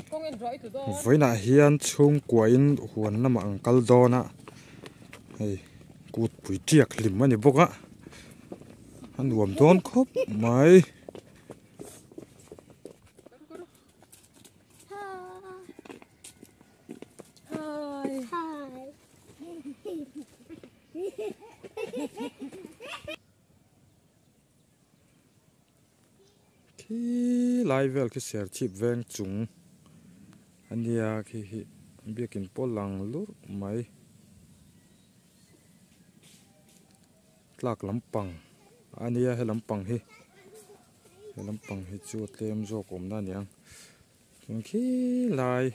Vawiinah hian chhungkuain huan lamah an kal dawn a hei kutpui tiak hlim a ni bawk a a nuam dawn khawp mai. Khi lai vel khi serchhip veng chung a nia khi hi biakin pawh lang lurh mai tlak lampang a nia he lampang hi he lampang hi chu a tlem zawk awmna a niang chuan khi lai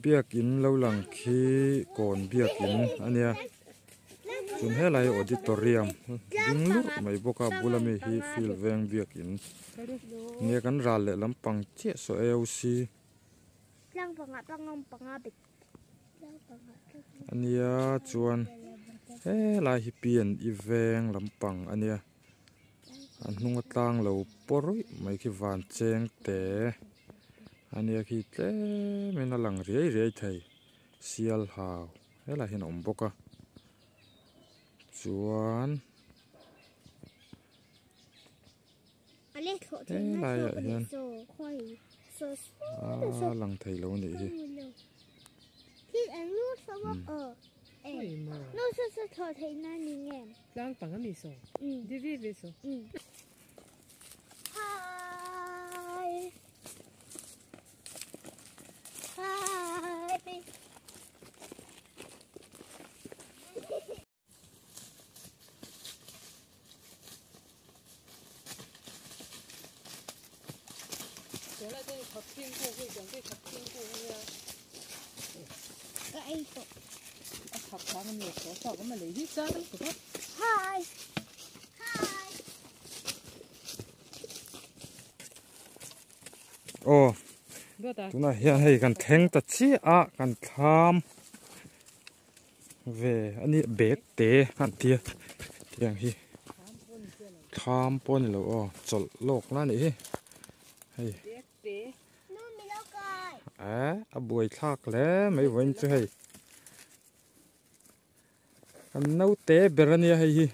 biakin lo lang khi kawn biakin a nia chuan helai auditorium ding lurh mai bawk a bula mi hi field veng biakin nia kan ral leh lampang chiah saw AOC a nia chuan helai hi P&E veng lampang a nia. A hnung a tlang lo pawh ruih mai khi van cheng te a nia khi tlem in a lang riai riai thei sial hau helaiah hian a awm bawk a chuan helaiah hian a lang thei lo a nih hi. Tlang pang a mi saw di vi vi saw. Hi. Hi. Hi. Hi. Aw tunah hian hei kan thleng ta chiah a kan thlam ve a ni bag te an tia tiang hi thlam pawh a ni lo aw chawlh lawk na a nih hi hei eh a buai thlak hle mai vawiin chu hei kan naute ber a nia hei hi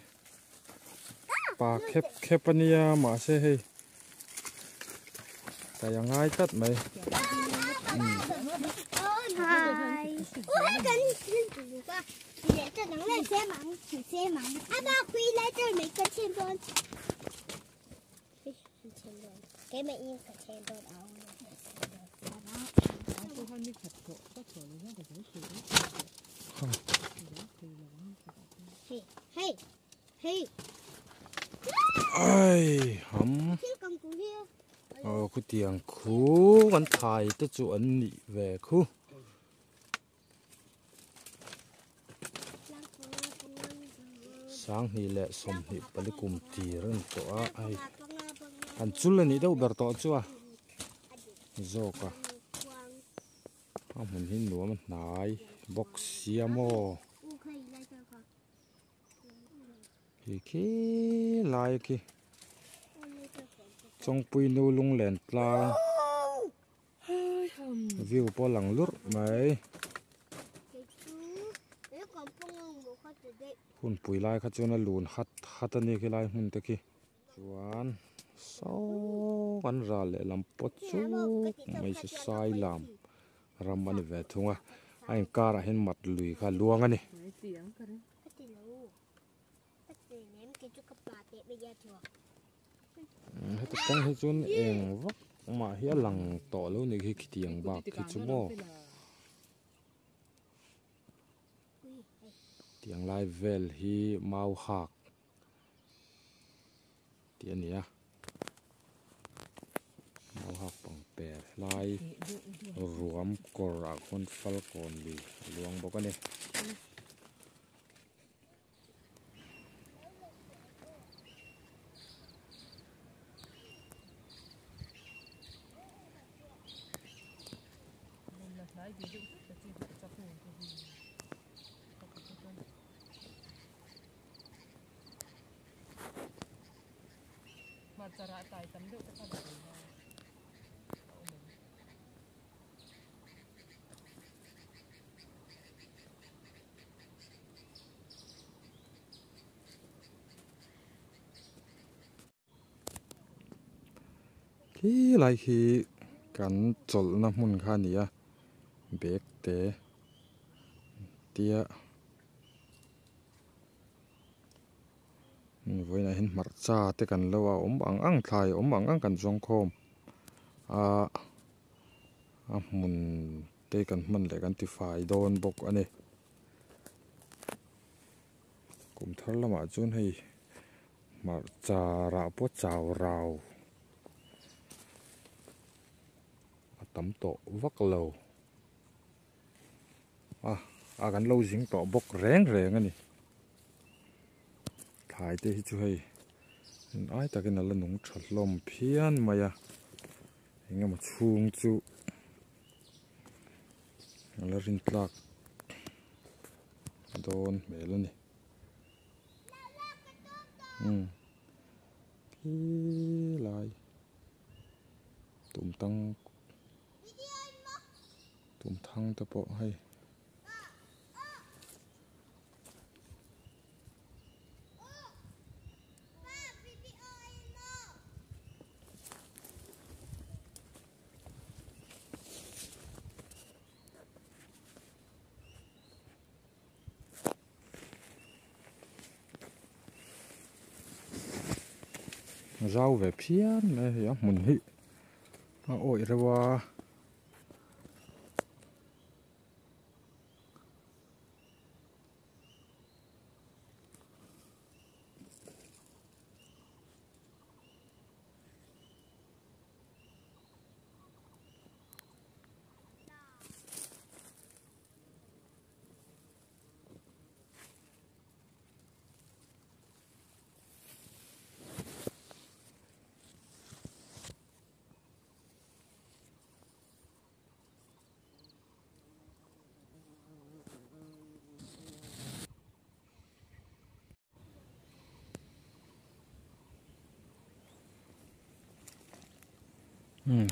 pa khep khep a nia mahse hei kai a ngai tlat mai. Ai ham aw khutiang khu kan thai te chu an nih ve khu. Sanghnih leh sawmhnih pali kum tir a ni tawh a hei an chul a nih deuh ber tawh chu a zawk a a hmun hi nuam a hnai bawk sia maw khi khi lai khi Chawngpui nu lunglen tlang. View pawh a lang lurh mai. Hunpui lai kha chuan a lun hat hat a ni khi lai hmun te khi. Chuan saw kan ral leh lam pawt chuk mai chu sai lam ram a ni ve thung a. A inkarah hian mat lui kha a luang a ni. Heti tang hi chuan eng vak mah hi a lang tawh lo ni khi khitiang bak khi chu maw tiang lai vel hi mau hak tih a ni a mau hak pang per helai ruam kawr ah khuan falkawn lui a luang bawk a ni. Khi lai khi kan chawlhna hmun kha a ni a bag te tia vawiinah hian hmarcha te kan lo a awm ang ang thlai awm ang ang kan zawng khawm a a hmun te kan hman leh kan tifai dawn bawk a ni. Kum thar lamah chuan hei hmarcha rah pawh chau rau a tam tawh vak lo a a kan lo zing tawh bawk reng reng a ni thlai te hi chu hei ai takin a la nung tha hlawm phian mai a eng emaw chhung chu a la rin tlak dawn hmel a ni umm khi lai tum tang tum thang te pawh hei. Zau ve phian mai a hei a hmun hi a awih reuh a.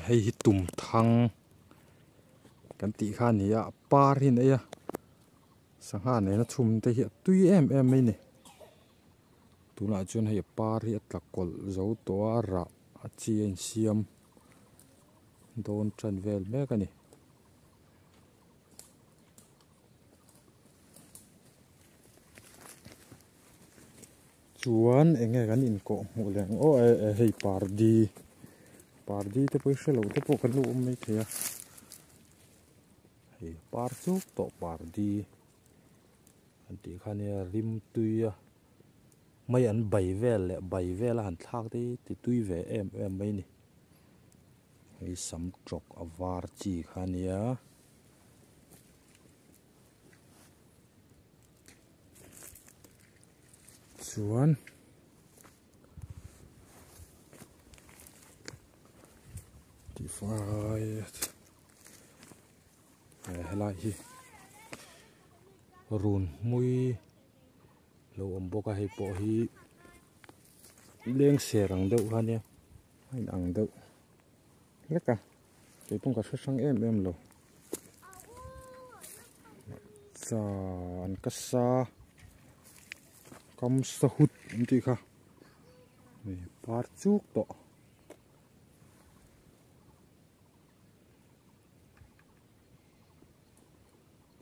Hei hi tum thang kan tih kha a ni a a par hi a nei a sangha nena chhum te hi a tui em em mai a ni tunah chuan hei a par hi a tla kawlh zo tawh a rah a chi a insiam dawn tan vel mek a ni. Chuan eng nge kan inkawh hmuh leh ang aw e hei pardi pardi te pawh hi hrelo te pawh kan lo awm mai thei a hei par chuk tawh pardi an tih kha nia rim tui a mai an bai vel leh bai vel a han thlak te hi ti tui ve em em mai a ni hei sam tawk a var chi kha nia. Chuan tifai helai hi run hmui lo awm bawk a hei pawh hi leng ser ang deuh kha nia a in ang deuh hlek a. Kei pawh ka hre hrang em em lo cha an ka sa kam sa hut an tih kha hei par chuk tawh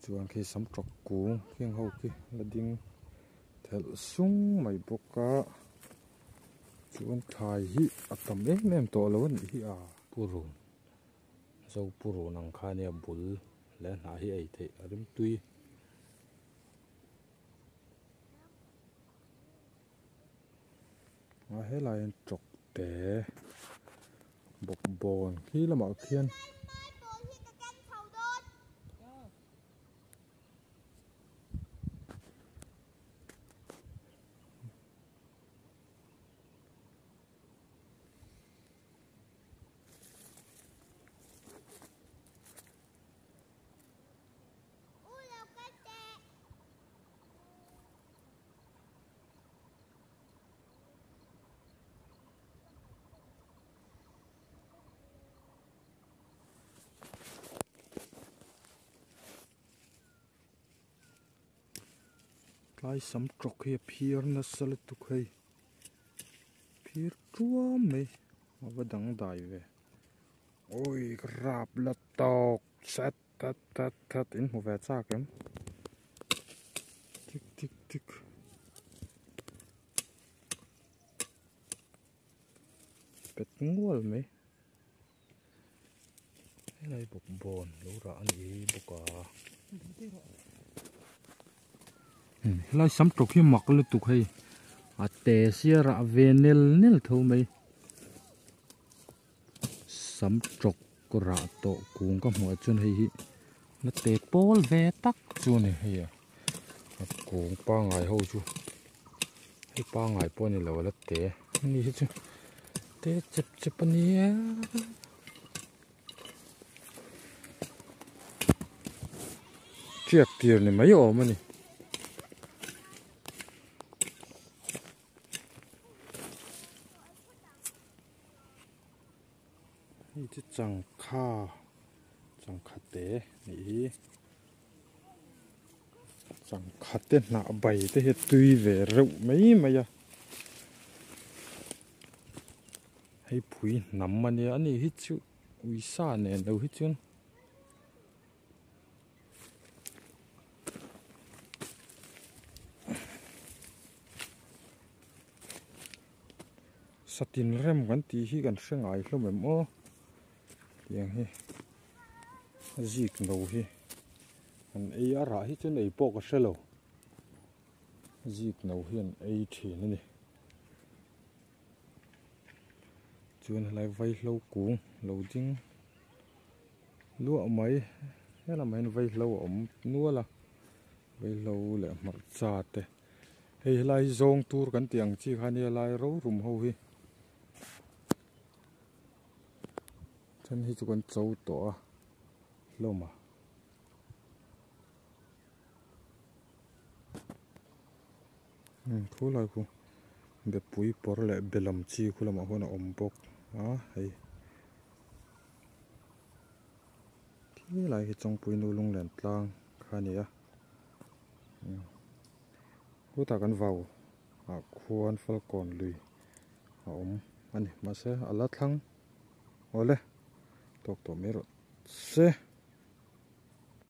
chuan khi sam tawk kung kheng ho khi la ding thelh sung mai bawk a chuan thlai hi a tam em em tawh lo a nih hi a. Purun zo purun ang kha nia bul leh hnah hi ei theih a rim tui. A helai hian tawk te bawkbawn khi lamah khian. Tlai sam tawk hi a phir nasa lutuk hei phir tuam mai a va dangdai ve. Ui ka rap la tawk that that that that in hmu ve chak em tik tik tik pet ngual mai helai bawkbawn lo rah a ni bawk a helai sam tawk hi mak lutuk hei a te sia rah ve nel nel tho mai. Sam tawk rah tawh kung ka hmuh ah chuan hei hi la te pawl ve tak chu a ni hei a a kung pangai ho chu hei pangai pawh a ni lo a la te ani hi chu te chep chep a nia. Tiak tir ni mai awm a ni. Hei chu changkha changkha te nih hi changkha te hnah bai te hi a tui ve reuh mai mai a hei phui hnam a nia ani hi chu uisa nen lo hi chuan. Satin rem kan tih hi kan hre ngai hlawm em aw tiang hi a zik no hi an ei a rah hi chuan ei pawh ka hre lo zik no hi an ei thin a ni chuan helai vaihlo kung lo ding luah mai helamah hian vaihlo a awm nual a vaihlo leh hmarcha te. Hei helai hi zawng tur kan tih ang chi kha nia lai ro rum ho hi then hi chu kan cho tawh a hlawm a umm thu lai khu bepui pawr leh be lam chi khu lamah khuan a awm bawk a hei khi lai hi chawngpui nu lunglen tlang kha a ni a. Khutah kan vau ah khuan falkawn lui a awm a ni mahse a la thlang awle tawk tawh mai rawh se.